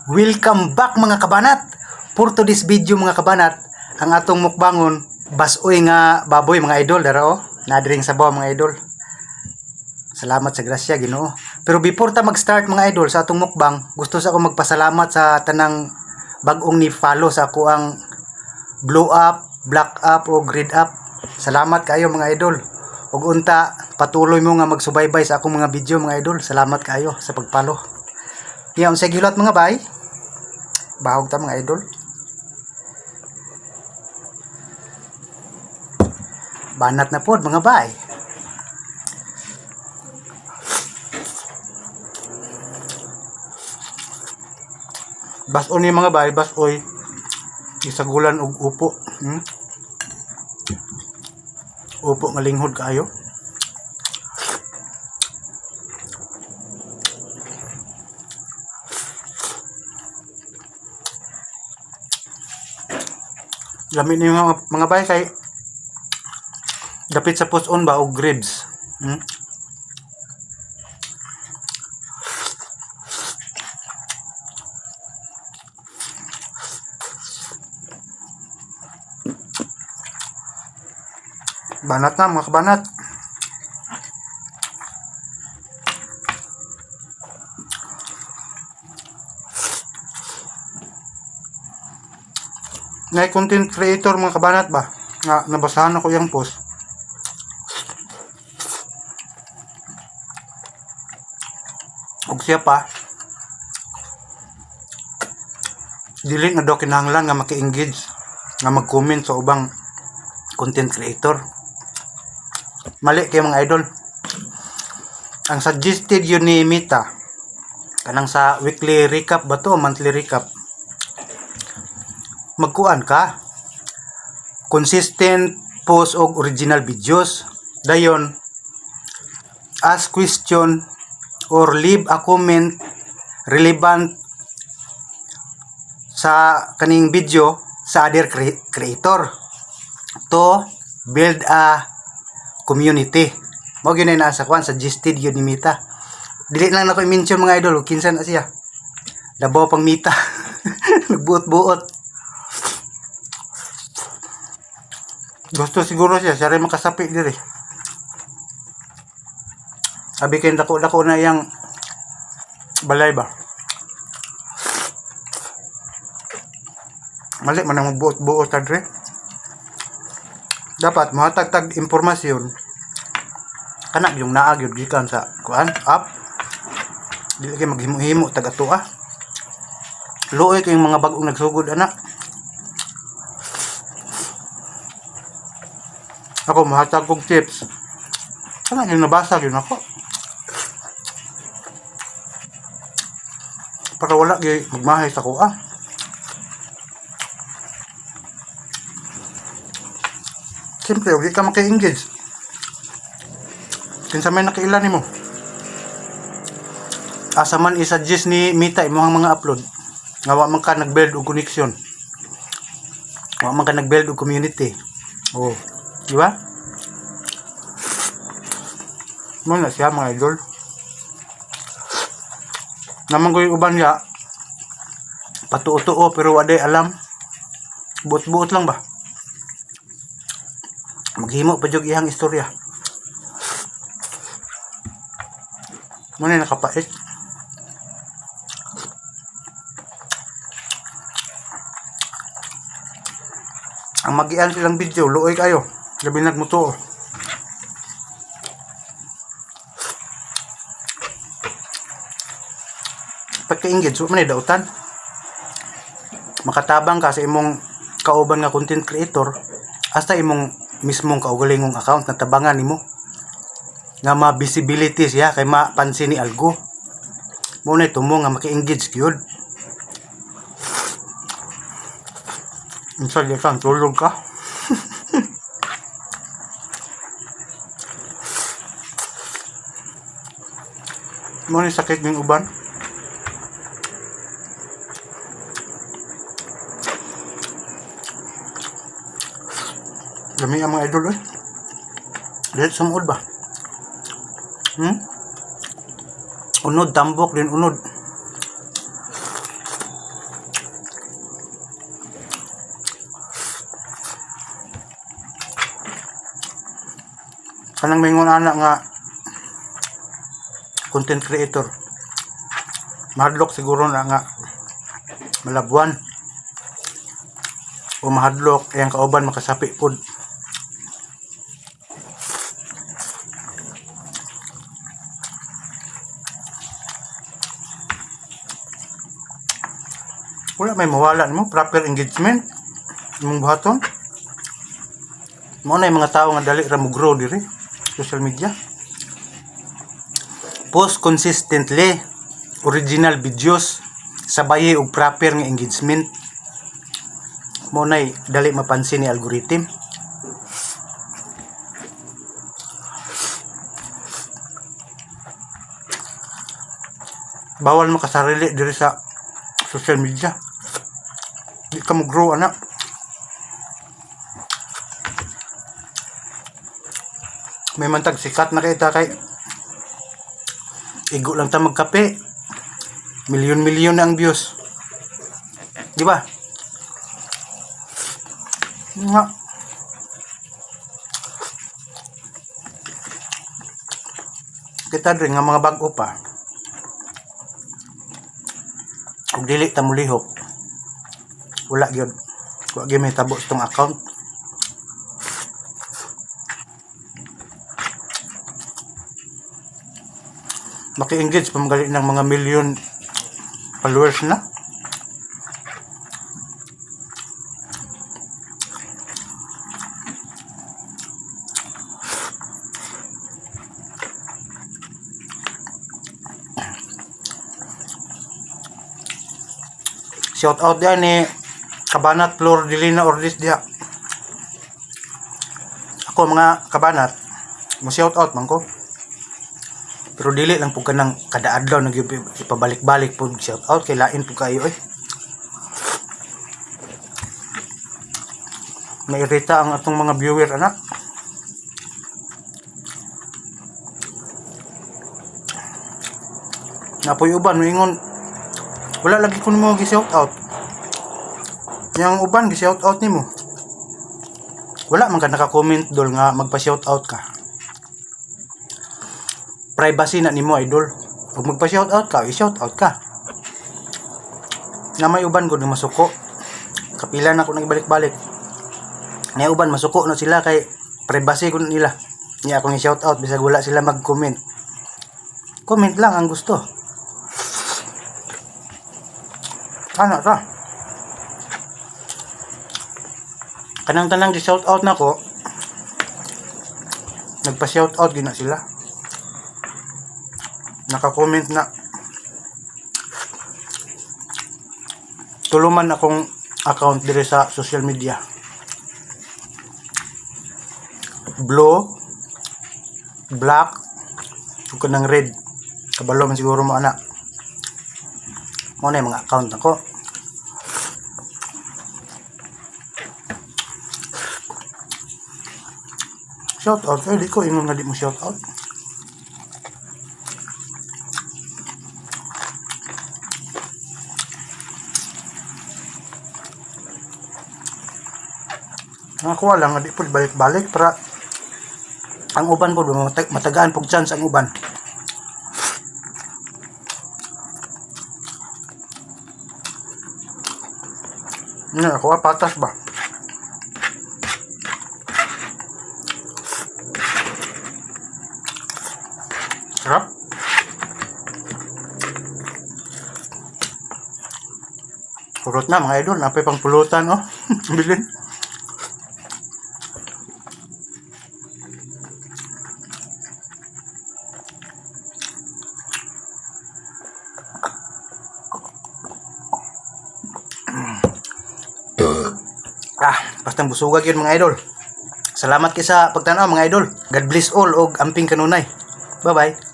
Welcome back, mga kabanat! For today's video, mga kabanat, ang atong mukbangon, basoy nga baboy, mga idol, dara oh. Nadiring sabaw, mga idol. Salamat sa grasya, Ginoo. Pero before ta mag-start, mga idol, sa atong mukbang, gusto sa ako magpasalamat sa tanang bagong ni follow sa ako ang blow up, black up o grade up. Salamat kayo, mga idol. Ug unta patuloy mo nga magsubaybay sa akong mga video, mga idol. Salamat kayo sa pag-follow. Nya unsay gihulat, mga bay? Bahog ta, mga idol. Banat na pod, mga bay. Bason ni, mga bay, basoy. Isagulan og upo. Upo nga linghod kaayo. Lami ni mga bay kay dapit sa puson ba og ribs. Banat na, mga kabanat. Na content creator, mga kabanat ba? Nga nabasahan ako yung post. Ug siya pa, dili na daw kinahanglan nga maki-engage, nga mag-comment sa ubang content creator. Mali kayo, mga idol. Ang suggested yun ni Meta kanang sa weekly recap ba to o monthly recap, magkuan ka, consistent post og original videos, dayon ask question or leave a comment relevant sa kaning video sa other creator to build a community. Mao gyud na sa kuan, suggested yun ni Meta. Dili lang nako i-mention, mga idol, kinsa na siya. Labaw pang Meta. Nagbuot-buot. Gusto siguro siya, siya rin makasapi diri. Abi kay dako-dako na iyang balay ba. Mali man ang magbuot-buot adre. Dapat mohatag tag impormasyon kana yung naa gyud gikan sa kuan app. Dili kay maghimo-himo tag ato ah. Luoy kay mga bag-ong nagsugod ana. Ako mohatag kog tips. Kana yung nabasa gyud nako. Para wala gyud magmahay sa kuha. Siyempre, huwag ka maki-engage. Kinsa may nakaila nimo? Asa man i-suggest ni Meta imong mga upload? Nga wa man ka nag-build og connection. Wa man ka nag-build og community. Oh, di ba? Mo na siya, mga idol. Naman ko yung uban niya, patuo-tuo pero waday alam. Buot-buot lang ba? Maghimo pa jud iyang istorya. Mo na nakapait. Ang magian silang video, luoy kayo. Labi nagmutuo. Pagka-engage, wa man ay dautan. Makatabang ka sa imong kauban nga content creator, hasta imong mismong kaugalingong account na tabangan nimo nga ma-visibility siya kay mapansin ni algo mo na tumo nga maki-engage gyud. Unsa di ka, tulog ka? Mo ni sakit ng uban. Lami ang mga idol eh. Dili sumuod ba? Unod, tambok din unod. Kanang mingon ana nga content creator, mahadlok siguro na nga malabuan o mahadlok iyang kauban makasapi pod. Wala may mawala nimo, proper engagement imong buhaton. Mao na yung mga tao nga dali ra mo grow diri social media. Post consistently original videos sabayi og proper nga engagement, mao nay dali mapansin ni algorithm. Bawal makasarili diri sa social media, di ka mo grow ana. May mantag sikat na kita kay igo lang ta magkape, milyon-milyon na ang views, di ba nga? Kita rin nga mga bag-o pa, ug dili ta molihok, wala gyud, wa gyud may tabo sa tong account. Maki-engage pa magali ng mga million followers na. Shout out diyan ni Kabanat Flor Delina Ordis diha. Ako, mga kabanat, mo shout out man ko. Pero dili lang pud kanang kada adlaw nag ipabalik-balik pud shout out kay lain pud kayo eh. Nairita ang atong mga viewer anak. Napoy uban moingon, "Wala lagi ko nimo gi-shout out." Yang uban gi-shout out nimo. Wala man ka naka-comment dol nga magpa-shout out ka. Privacy na nimo, idol. Ug magpa-shout out ka, i-shout out ka. Na may uban gud nga masuko. Kapila na ako nagbalik-balik. Na uban masuko na sila kay privacy ko nila. Niya akong i-shout out bisag wala sila mag-comment. Comment lang ang gusto. Ana ra. Kanang tanang gi-shout out nako. Nagpa-shout out gina sila. Naka-comment na. Tuluman akong account dire sa social media. Blue, black, ug kanang red. Kabalo man siguro mo ana. Mo na yung mga account nako. Shout out eh, di ko ingon nga di mo shout out. Ang ako lang nga di po balik-balik para ang uban po matagaan pog chance ang uban. Nga ako ah, patas ba? Sarap. Kurot na, mga idol, napay pang pulutan oh. Bilin. Ah, bastang busugag yun, mga idol. Salamat kay sa pagtanaw, mga idol. God bless all og amping kanunay. Bye-bye.